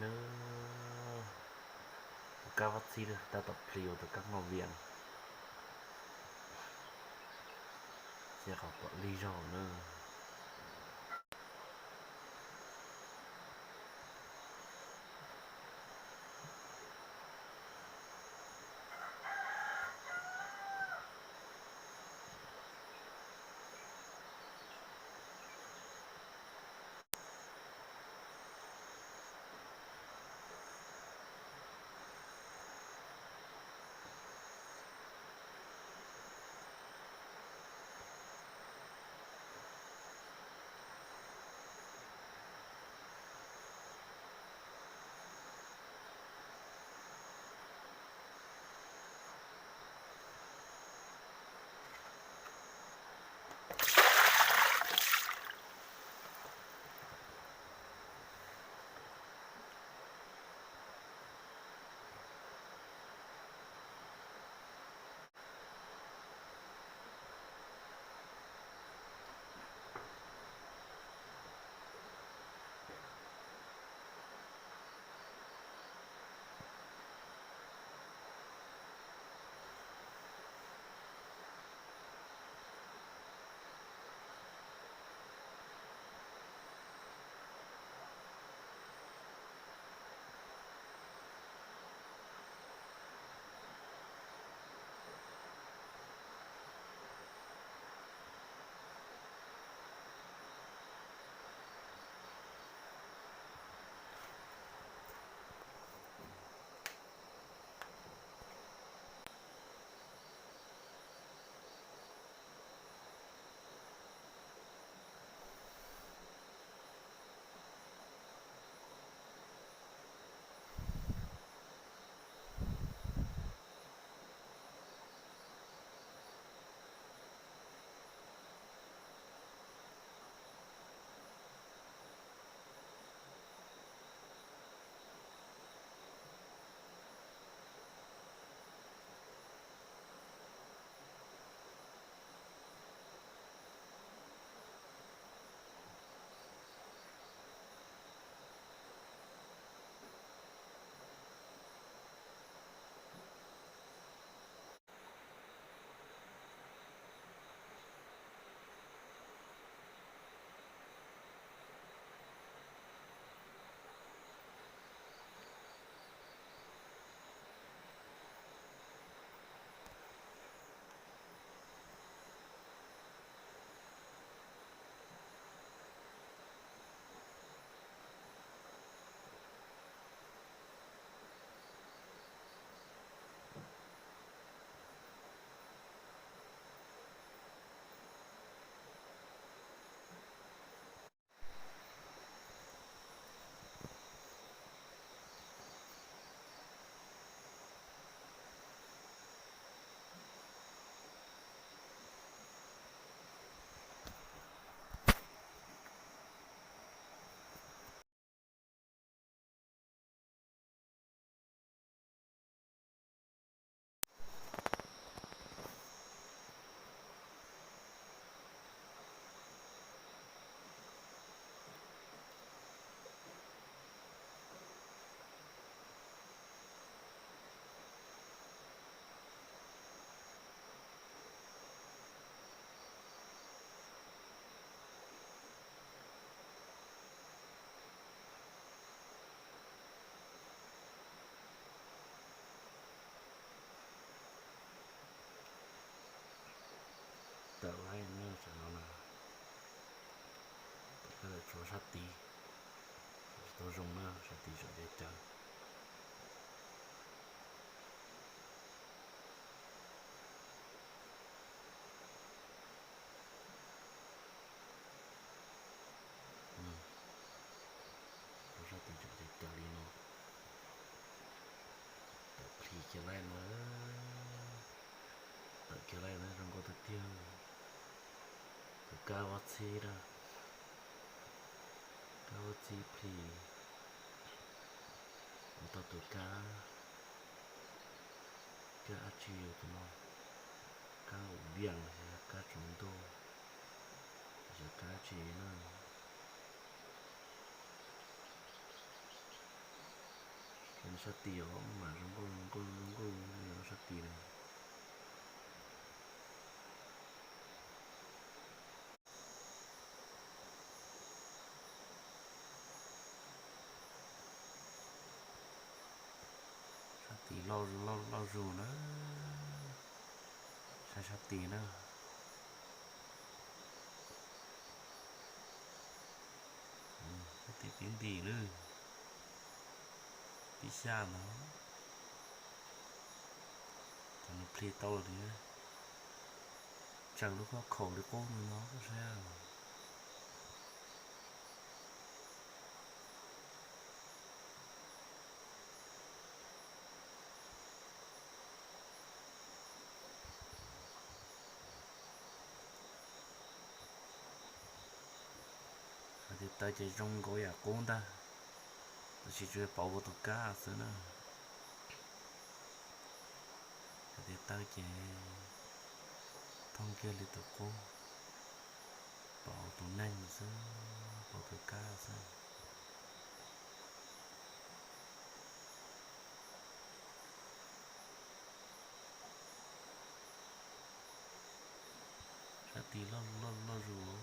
Na, tus kab vab txib tab tom plis ua tus kab noj vias, txia qhov pom lig zaug na. Tawm laib na, tam no na, koj tawm tshuav sab tid, tsis tau zoo na, sab tid tseem cav cav. Rau sab tid tseem cav cav li no. Tawm plis kiag laij no, tawm kiag laij no zoo nkauj tiag tiag. Tus kab vab txib na, kab vab txib plis. Mus tau tus kab, kab dab tsi tus no, kab ua viaj los yog kab tsaus ntuj, los yog kab dab tsi na. Sab tid os, mas zoo nkauj zoo nkauj zoo nkauj zoo nkauj li sab tid na. Sab tid loj loj loj zuj na, saib sab tid na. Sab tid tib ntim lawm, tib xya ntawd, cov nws plhis tau lawm tiag, tsaws lub khob khaum li qub no no koj saib. Hais tias taw ces zoo nkaus yam qub ntag, tab sis tsuas pauv tus kab xwb na. Hais tias taw ces thooj kiag li tus qub, pauv tus neeg xwb, pauv tus kab xwb. Sab tid loj loj loj zuj.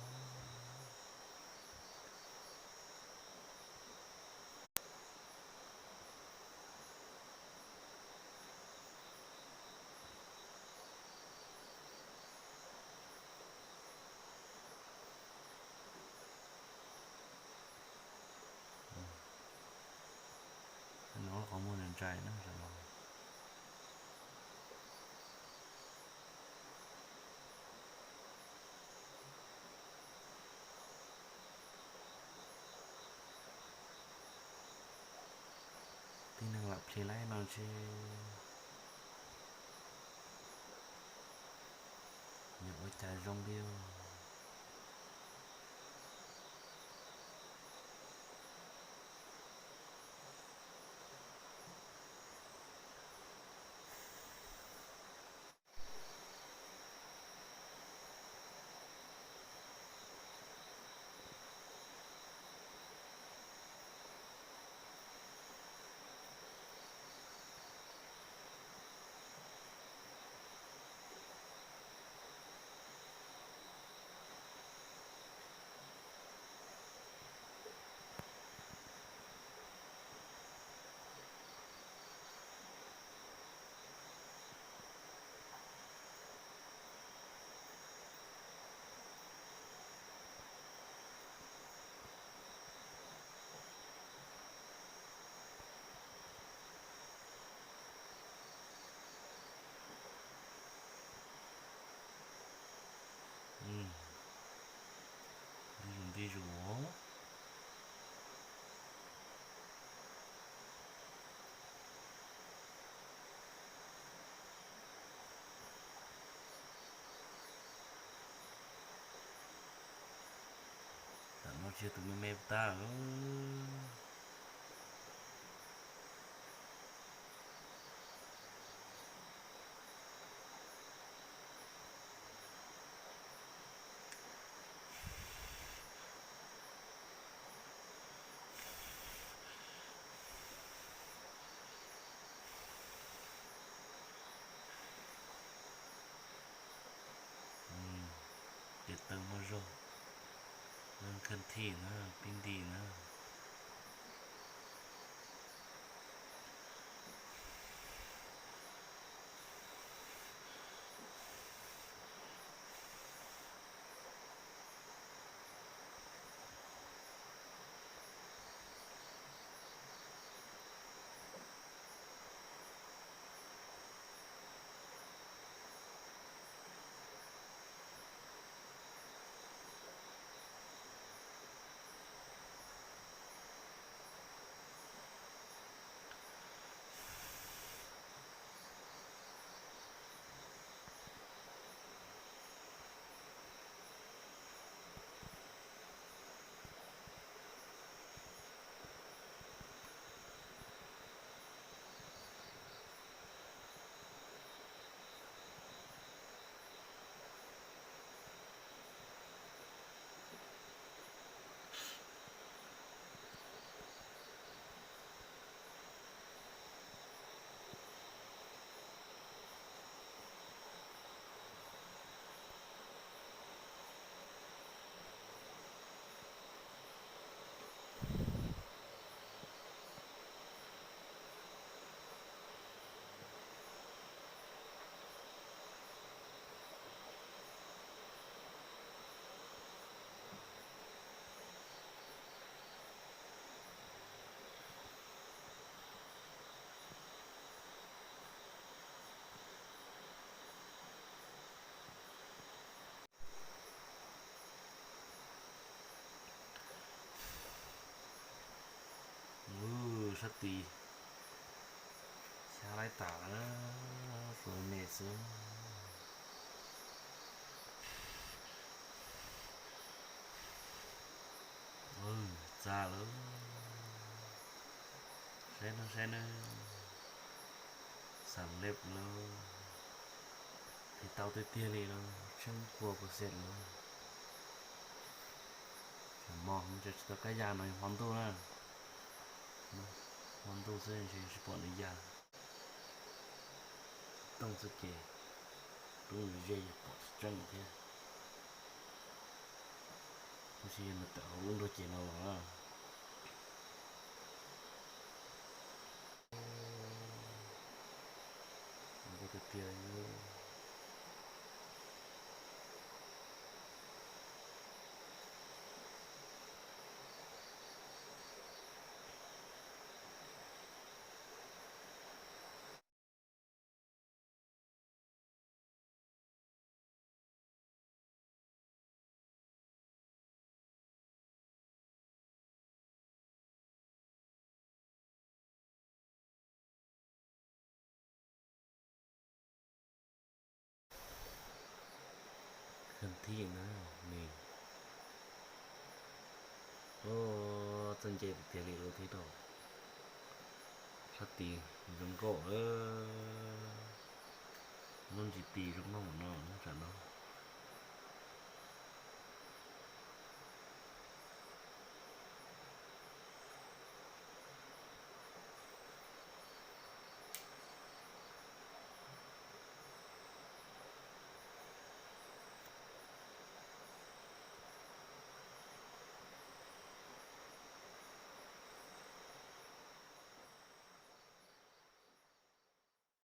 No qhov muag ntsais na. Tib neeg lam plhis laib no ntshe yuav ua cas zoo li. Nti zus nti zus. Tam no tsis yog tus me me tag. Ces taw muaj zog, leej kheej thij na, pib nti na. Sab tid xyab laib tas, suav me xwb. Txaj lawm, saib no saib na, xam leb lawm, tis tau tiag tiag li lawm, tsheej kua puas xet lawm. Mos tsis tau kab ya no, hmo ntuj na, hmo ntuj xwb ntshe tsis pom nws ya. Tooj xwb ces lub ze yog pom tsis tseeb thiab. Tab sis yog nws tawm hauv lub nruag ces no los na. Tiag tiag. Kheej thib na, nws, o, txawj nce tiag tiag li lawm thiab rau. Sab tid zoo nkauj, muaj ntsis tis zoo mog no, tam no.